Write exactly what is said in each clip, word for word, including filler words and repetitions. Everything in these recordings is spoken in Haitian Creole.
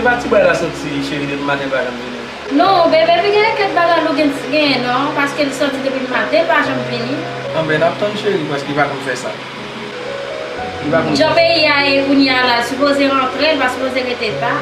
Sa ti bòy la soti, cheri, depi maten pa janm vini. Non, bebe, pi gen kèk bagay Lougans genyen non, paske li soti depi maten, li pa janm vini. Anben, n ap tann cheri, paske li pa konn fè sa. Li pa konn fè sa. Jan peyi a ye kounye a la, l sipoze rantre, li pa sipoze rete ta.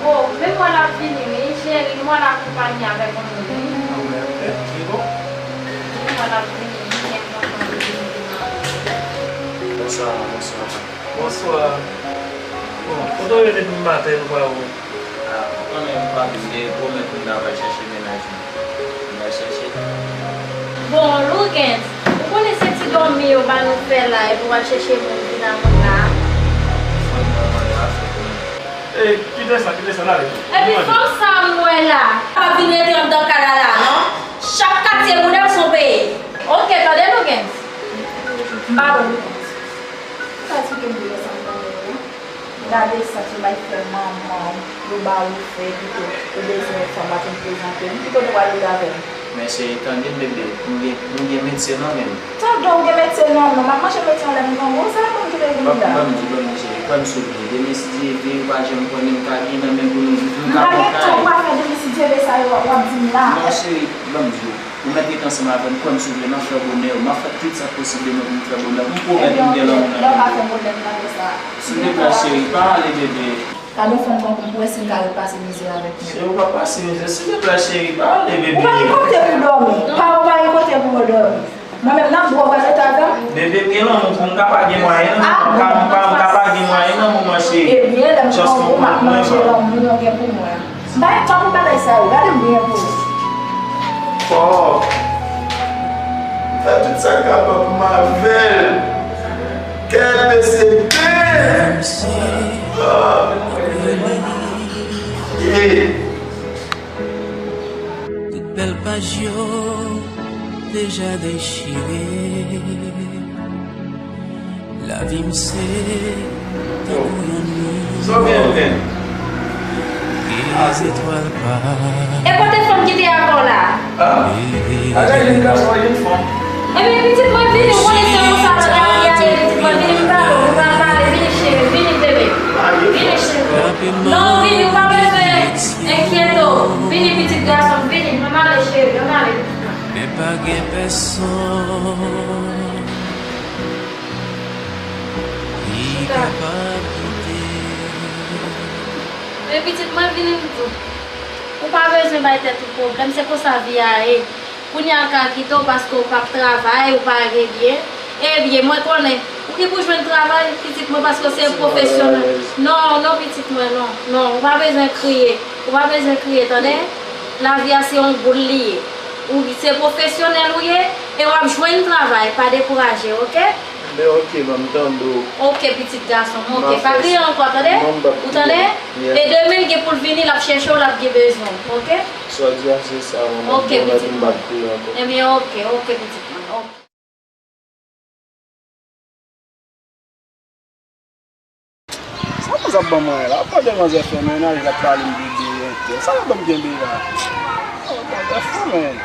Oh, men mwen ap vini wi, cheri, mwen ap konpanye avèk yon moun wi. Mwen ap vini wi, men mwen ap vini wi. Bonswa, bonswa. Bonswa. Bon, kote w ye depi maten nou pa wè w? Ah, ou konnen m pa vin gen pwoblèm pou m ta pral chèche mennaj mwen. M pral chèche. Bon, Lougans, ou konnen se ti dòmi yo ba nou fè la, epi w al chèche moun vin a moun la. Fò n nan mwen la, se pou mwen. Ey, kite sa, kite sa, n ale. Epi fanm sa m wè la, pa vin rete anndan kay la la, non. Chak katye modèl son peyi. Oke, tande Lougans. M pa bon Lougans. Sa ti ken bouyon sa m tande yo. Gade sa ti bay fè manman w, yo ba ou fè pito, ou bezwen fanm ap vin prezante m, ki kote w al viv avè m? Men cheri, tande m bebe, m gen, m gen medsen nan men m. Tande w gen medsen nan men w, m ap manje medsen an lè m grangou, sa la konn kite vin la. Ban m di w, ban m di w cheri, kwè m sou vre, demen si Dye vle, ou pa janm konnen m ka gen nan men pou nou, nou ka pran kay. M pa gen tan pou afè demen si Dye vle sa yo w ap di m la. Non cheri, ban m di w. Ou mèt rete ansanm avè m, kwè m si w vle, m ap fè bonè w, m ap fè tout sa k posib de mwen pou m fè bonè w. M pwomèt ou m gen lanmou nan men w. Silvouplè cheri, pa ale bebe. Gade yon fanm tankou m pou wè si m ka repase mizè avèk mwen. Cheri, ou p ap pase mizè. Silvouplè cheri, pa ale bebe. Ou pa gen kote pou dòmi. Pa, ou pa gen kote pou dòmi. Mwen menm nan bwa w pral rete avè m. Bebe, m gen lanmou pou m ka pa gen mwayen nan moman. M ka, m ka, m ka pa gen mwayen nan moman cheri. Ebyen, lè m grangou, m ap manje lanmou w gen pou mwen an. M pa gen tan pou bagay sa yo, gade m byen pou ou. Fò. M fè tout sa k kapab pou m avè l. Kèl mesye bèl. Ah. Yeah. Tout bèl paj yo deja dechire. Lavi m se tankou yon nuit. Sa w gen, Ken? Gen zetwal pa. E kote fanm ki te avè w la? Ah. Bagay jèn gason, jèn fanm. Ebyen, pitit mwen, vini, ou konnen se konsa lòt la, vini, pitit mwen, vini, m pale w, nou pral pale, vini, cheri, vini, bebe. Vini, cheri. Non, vini, ou pa bezwen enkyete w. Vini, pitit gason m, vini, ann ale, cheri, ann ale, pitit mwen. Men pa gen pèsonn. Li kapab kite. Men pitit mwen, vini m di w. Ou pa bezwen bay tèt ou pwoblèm, se konsa vi a ye. Kounye a l ka kite w paske w p ap travay, ou pa gen byen. Ebyen, mwen konnen, ou ki pou jwenn travay, pitit mwen, paske se pwofesyonèl. Non, non, pitit mwen, non, non, ou pa bezwen kriye. Ou pa bezwen kriye, tande? Lavi a se yon goul li ye. Ou se pwofesyonèl ou ye, e w ap jwenn travay, pa dekouraje, oke? Men oke, ban m tande w. Oke, pitit gason m, oke. Pa kriye ankò, tande? Ou tande? E demen l gen pou l vini, l ap chèche w, l ap gen bezwen w, oke? Sa w di a se sa, manman. Oke, pitit mwen. Ebyen, oke, oke, pitit mwen, oke. Sa moun sa ap ban mwen la? Pandan manzè fè mennaj, l ap pale m de bebe entèl. Sa l ap ban m kenbe la? Oh, manzè fou, men.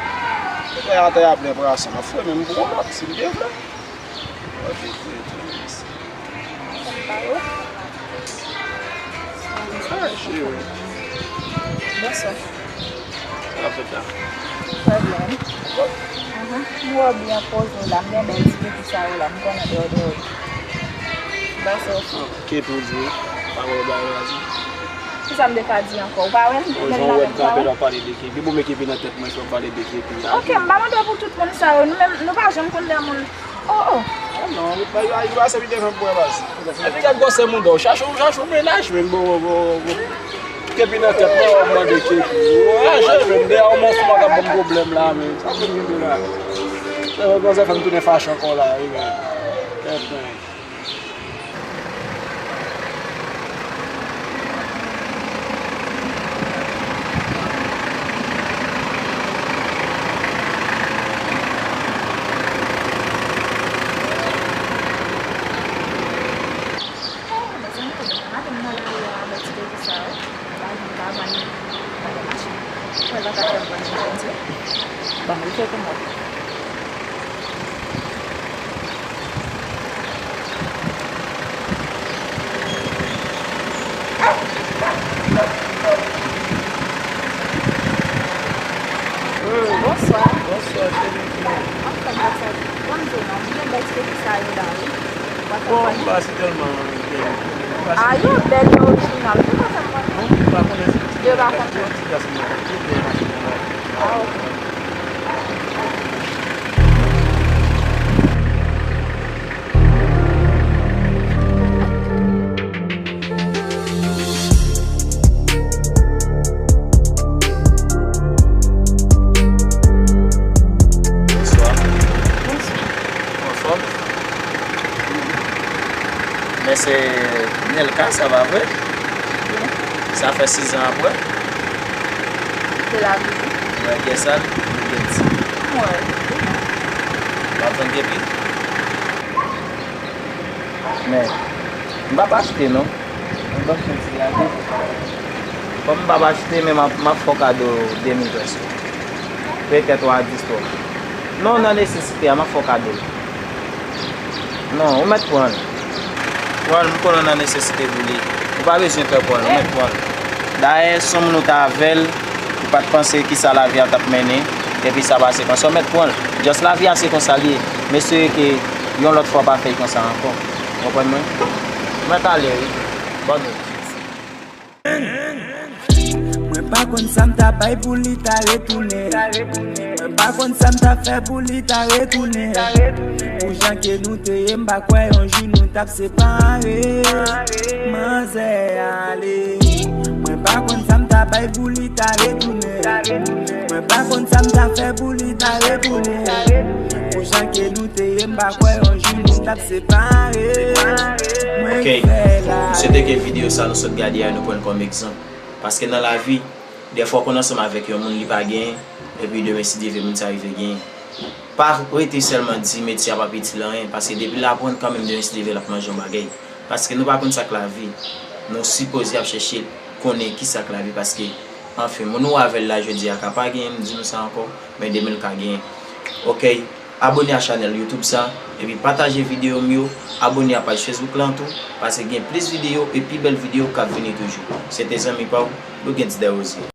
Atè a plen pwason. M ap fè menm pou yon lòt, si l te vle. Mwen vin tou, tou, mesi. Alo? Sa cheri. Bonswa. Sa w ap fè la? Trè byen. Bon. Ahan. M wè w byen poze w la. M gen bèl ti kepi sa yo la. M konnen de w, de w. Ba sa w fè. Kepi w di. Pa wè w ba yo la di. Kisa m te ka di ankò? Ou pa wè m? Jan w wè m kanpe la w ap pale de kepi. Bon, men kepi nan tèt mwen, fè w pale de kepi. Oke, m pa mande w pou tout moun sa yo. Nou menm, nou pa janm konn lè moun. Oh, oh. Non, li pa, li pa, li pa sèvi defann pou wè baz. Epi gad gwosè mouda w, chache w, chache w mennaj, men bon, bon, bon, bon. Kepi nan tèt mwen, w ap mande kepi. Ou raje, men dèyè w mwen fou, w ap ban m pwoblèm la, men. Sa pou m gen la. Sa pou m tounen fache ankò la, wi, men. Tèt mwen. Mezanmi, kote maten m nan lari a, avèk ti bebe sa yo. Bagay m pa vann nan machin. Mwen pa ka fè m vann nan jodi. Ban m li fè pou mwen. Bonswa. Bonswa, cheri. Anfèt, bonswa. Ban m di w non, m gen bèl ti bebe sa yo la, wi. Bon, m pa sitèlman gen. A, yo bèl, yo orijinal tou, pa sèlman. Bon, m pa konnen si yo pa konn. Ti gason mwen, tout byen mache konsa. A, oke. Bonswa. Bonswa. Ou anfòm? Men se Nelka, sa pa vre? Sa fè sizan apre. Se lavi wi. Mwen gen sal, mwen gen ti. Mwen. W ap vann kepi? Men, m p ap achte non. Mwen p ap achte ti lage. Bon, m p ap achte, men m ap, m ap fè w kado de mil pèso. Petèt w a dis twa. Non, nan nesesite a, m ap fè w kado l. Non, ou mèt pran l. Pran l, m konnen w nan nesesite pou li. Ou pa bezwen pè pran l, ou mèt pran l. Dayè, se yon moun ou t avè l, ou pa t panse kisa lavi a t ap mennen, epi sa pase konsa, ou mèt pran l. Just lavi a se konsa l ye. M espere ke yon lòt fwa pa fè l konsa ankò. Ou konprann mwen? Ou mèt ale, wi. Bòn wout. Mwen pa konn sa m ta bay pou li ta retounen. Mwen pa konn sa m ta fè pou li ta retounen. Pou jan ke nou te ye, m pa kwè yon jou nou t ap separe. Manzè ale. Mwen pa konn sa m ta bay pou li ta retounen. Mwen pa konn sa m ta fè pou li ta retounen. Pou jan ke nou te ye, m pa kwè yon jou nou t ap separe. Mwen fè la. Ok. M swete ke videyo sa nou sot gade a, nou pran l kòm egzanp. Paske nan lavi, dèfwa w konn ansanm avèk yon moun, li pa genyen, epi demen, si Dye vle, moun sa rive genyen. Pa rete sèlman di metye a p ap itil anyen, paske depi l aprann kanmenm, demen, si Dye vle, l ap manje yon bagay. Paske nou pa konn sa k lavi. Nou sipoze ap chèche konnen kisa k lavi, paske, anfen, moun ou avè l la jodi a ka pa genyen, m di nou sa ankò, men demen l ka genyen. Ok, abòne a chanèl YouTube sa, epi pataje videyo m yo, abòne a paj Facebook lan tou, paske gen plis videyo e pi bèl videyo k ap vini toujou. Se te zanmi pa w, Lougens Desrosiers.